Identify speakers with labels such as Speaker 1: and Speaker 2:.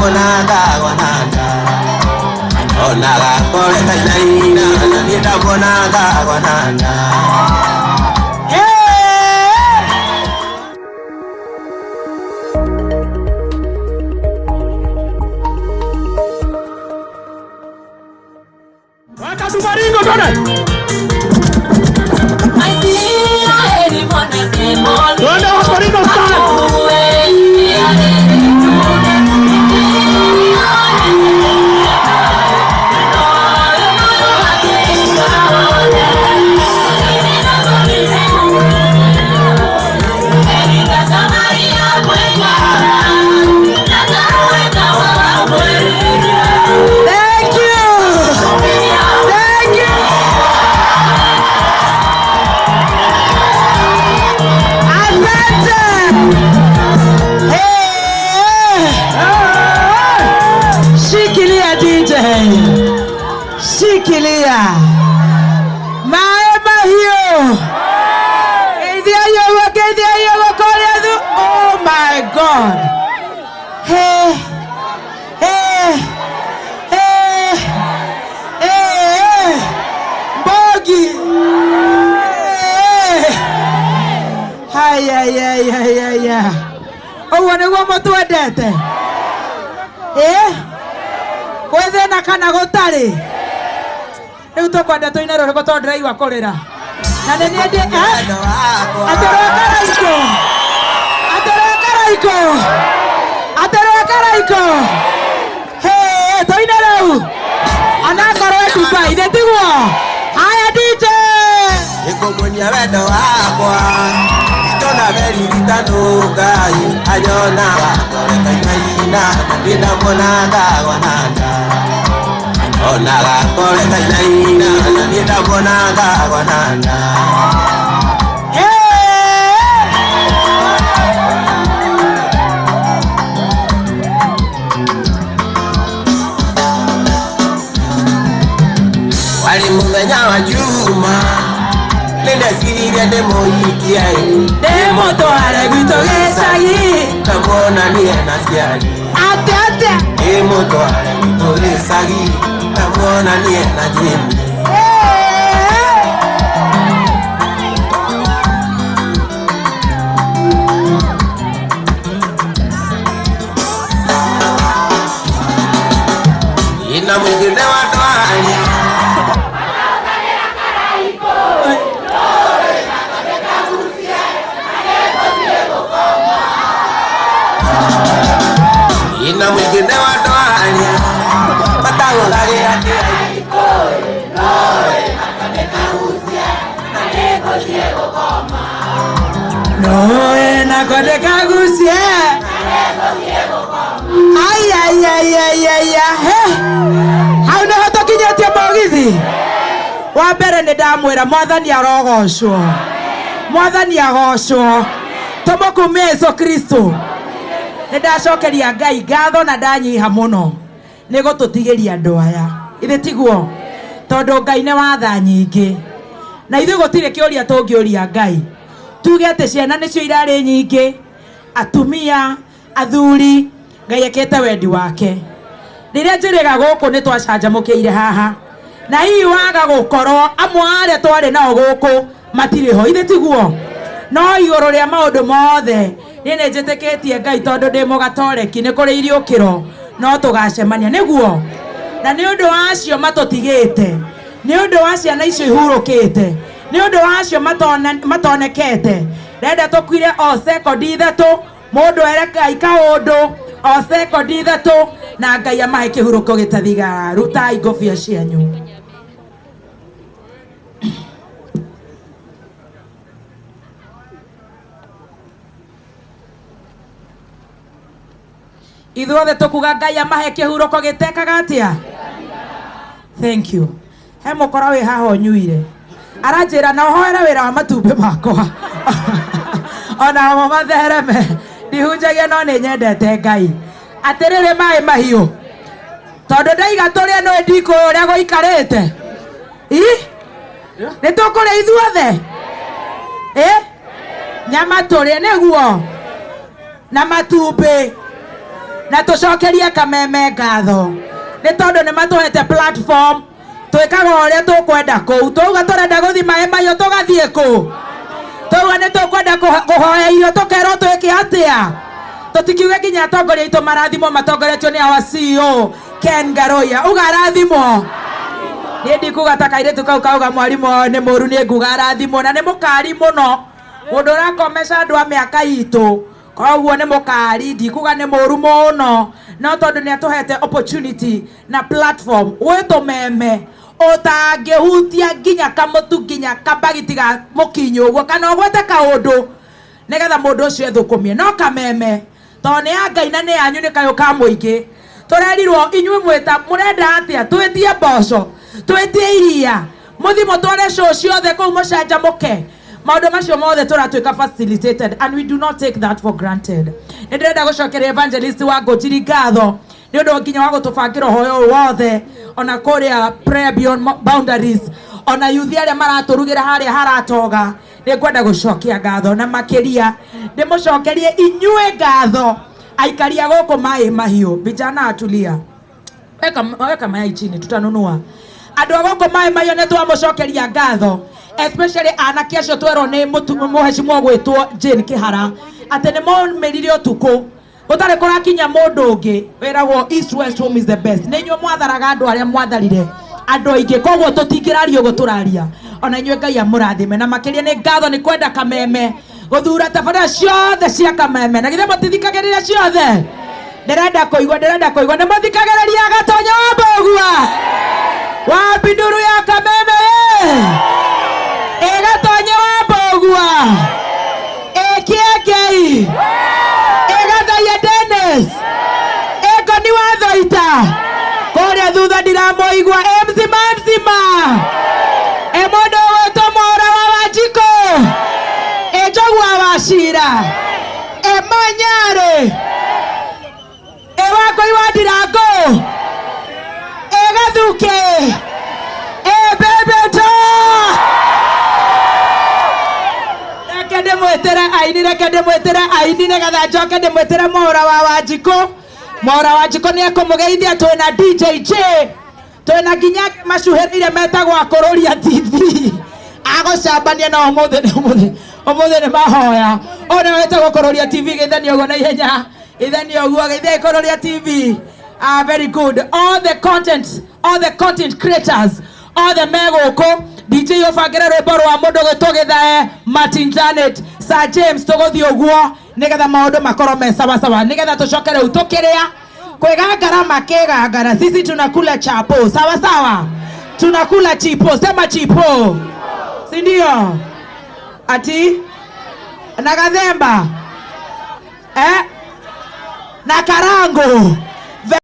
Speaker 1: ndamuonaga gwananda onaga kore kainaina na niĩ ndamuonaga gwananda.
Speaker 2: Wakatumaringo twende. Twende Wakaringo style.
Speaker 3: Thank you. Thank you. Asante. Hey. Shikilia DJ. Shikilia. Maĩ mahiũ. Geithia yũguo, geithia yũguo kũrĩa thu. Oh my God. Hey. Hey. Hey. Hey. Hey. Mbogi. Hey. Haya, ya, ya, ya, ya. Ũguo nĩguo mũtwendete. Ĩ? Gwĩ thĩna kana gũtarĩ? Rĩu tũkwenda tũine rũrĩkũ tondũ ndĩraigua kũrĩra. Na nĩ niĩ ndĩ eh?
Speaker 1: Wendo wakwa
Speaker 3: Atĩ rwa Karaikũ. Atĩ rwa Karaikũ. Atĩ rwa Karaikũ. Hey, tũine rĩu. Anakorwo e Dubai, nĩ tiguo? Haya DJ.
Speaker 1: Nikumuonia wendo wakwa itona veririkano Ngai anyonaga kore kainaina na niĩ ndamuonaga gwananda onaga kore kainaina na niĩ ndamuonaga gwananda.
Speaker 3: Hey!
Speaker 1: Wali mũthenya wa Juma nĩndeciririe ndĩmũhikie.
Speaker 3: Ndĩmũtware gwitũ gĩcagi.
Speaker 1: Ndamuonanie na ciari.
Speaker 3: Atĩ atĩa?
Speaker 1: Ndĩmũtware gwitũ gĩcagi ndamuonanie na Jimmy.
Speaker 3: Hey!
Speaker 1: Ina mwingine wa ndwari. Ina mwingine wa ndwari matagũthagĩra kĩraikũ.
Speaker 3: Noe nakwendeka gucie. Ai ai ai ai ai ai. He. Hau nĩho tũkinyĩtie mũgithi. Wa mbere nĩ ndamwĩra mwathani arogocwo. Mwathani agocwo. Tũmũkumie Yesu Kristo. Nĩ ndacokeria Ngai ngatho na ndanyiha mũno nĩ gũtũtigĩria andũ aya. Ithe tiguo? Tondũ Ngai nĩ watha nyingĩ. Na ithuĩ gũtirĩ kĩũria tũngĩũria Ngai. Tuge atĩ ciana nĩcio irarĩ nyingĩ, atumia, athuri, Ngai ekĩte wendi wake. Rĩrĩa njĩrĩga gũkũ nĩ twacanjamũkĩire haha. Na hihi waga gũkorwo amwe arĩa twarĩ nao gũkũ matirĩ ho, ithe tiguo? No igũrũ rĩa maũndũ mothe, niĩ nĩ njĩtĩkĩtie Ngai tondũ ndĩ mũgatoreki, nĩ kũrĩ iriũkĩro, no tũgacemania, nĩguo? Na nĩ ũndũ wa acio matũtigĩte, nĩ ũndũ wa ciana icio ihurũkĩte, nĩ ũndũ wa acio matonekete, ndĩrenda tũkuire o sekondi ithatũ, mũndũ ere Ngai kaũndũ, o sekondi ithatũ, na Ngai amahe kĩhurũko gĩtathigaga. Rutai ngũbia cianyu. Ithuothe tũkuga Ngai amahe kĩhurũko gĩtekaga atĩa? Thank you. He mũkora wĩ haha ũnyuire. Aranjĩra na ũhoere wĩra wa matumbĩ makwa. Ona mo mathereme. Ndihunjagia no nĩ nyendete Ngai. Atĩrĩrĩ maĩ mahiũ. Tondũ ndaiga tũrĩe nĩ ndikũĩ ũrĩa gũikarĩte. Ii? Nĩ tũkũrĩa ithuothe? Ĩ? Nyama tũrĩe nĩguo? Na matumbĩ. Na tũcokerie Kameme ngatho nĩ tondũ nĩ matũhete platform twĩkaga ũrĩa tũkwenda kũu. Twauga tũrenda gũthiĩ Maĩ Mahiũ, tũgathiĩ kũ. Twauga nĩ tũkwenda kũhoya irio, tũkerwo twĩke atĩa. Tũtikiuge nginya atongoria aitũ marathimwo matongoretio nĩ our CEO Ken Ngaroia. Uga arathimwo. Niĩ ndikuga ta kairĩtu kau kauga mwarimũ wao nĩ mũru, niĩ nguga arathimwo na nĩ mũkari mũno, mũndũ ũrakomesha andũ a mĩaka itũ, koguo nĩ mũkari. Ndikuga nĩ mũru mũno, no tondũ nĩ atũhete opportunity na platform gwĩ tũmeme ũtangĩhutia nginya kamũtu, nginya kambagiti ga mũkinyo ũguo, kana ũgwete kaũndũ nĩgetha mũndũ ũcio ethũkũmie. No Kameme tondũ nĩ ya Ngai na nĩ yanyu, nĩ kayũ ka mũingĩ. Tũrerirwo inyuĩ mwĩta mũrenda atĩa, twĩtie mboco, twĩtie iria, mũthi mũtware show ciothe kũu mũcanjamũke. Maũndũ macio mothe tũratuĩka facilitated, and we do not take that for granted. Nĩ ndĩrenda gũcokeria evangelist wa Ngũnjiri ngatho nĩ ũndũ nginya wa gũtũbangĩra ũhoyo ũyũ wothe, ona kũrĩa Prayer Beyond Boundaries, ona yuthi arĩa maratũrugĩra harĩa haratoga. Nĩ ngwenda gũcokia ngatho na makĩria ndĩmũcokerie inyuĩ ngatho, aikari a gũkũ Maĩ Mahiũ. Vijana, atulia, weka, weka mayai chini, tutanunua. Andũ a gũkũ Maĩ Mahiũ, nĩ twamũcokeria ngatho, especially anake acio twerwo nĩ mũhecimwo gwĩtwo Jane Kĩhara atĩ nĩ momĩrire ũtukũ gũtarĩ kũrakinya mũndũ ũngĩ wĩragwo East West, home is the best. Nĩ inyuĩ mwatharaga andũ arĩa mwatharire andũ aingĩ, koguo tũtingĩraria ũguo tũraria. Ona inyuĩ Ngai amũrathime, na makĩria nĩ ngatho nĩ kwenda Kameme, gũthura tabarĩra ciothe cia Kameme. Na githĩ mũtithikagĩrĩria ciothe? Ndĩrenda kũigua, ndĩrenda kũigua nĩ mũthikagĩrĩria Gatonya wa Mbũgua wa mbinduru ya Kameme ĩ Gatonya wa Mbũgua ĩ Kĩengei ĩ Gathaia Dennis ĩ Ngoni wa Thoita kũrĩa thutha ndiramũigua ĩ mzima mzima ĩ mũndũ ũgwĩtwo Mwaũra wa Wanjikũ ĩ Njogua wa Cira ĩ Manyarĩ ĩ Wangũi wa Ndirangũ ĩ Gathuke ĩ Bebeta. Reke ndĩmwĩtĩre aini, reke ndĩmwĩtĩre aini nĩgetha njoke ndĩmwĩtĩre Mwaũra wa Wanjikũ. Mwaũra wa Wanjikũ nĩ ekũmũgeithia. Twĩna DJ J, twĩna nginya macuhĩrĩire metagwo Akũrũria TV agũcambania na ũmũthĩ nĩ ũmũthĩ, ũmũthĩ nĩ mahoya. Ũyũ nĩwe wĩtagwo Kũrũria TV. Geithania ũguo na ihenya, geithania ũguo, geithia Kũrũria TV. Ah, very good. All the content, all the content creators othe me gũkũ. DJ, ũbangĩre rwĩmbo rwa mũndũ gwĩtwo Gĩthae Martin Janet Sir James. Tũgũthiĩ ũguo nĩgetha maũndũ makorwo me sawasawa, nĩgetha tũcoke rĩu tũkĩrĩa kwĩgangara makĩgangara. Sisi tunakula chapo sawa sawa, tunakula chipo. Sema chipo, si ndio? Ati na gathemba, eh? Na karango.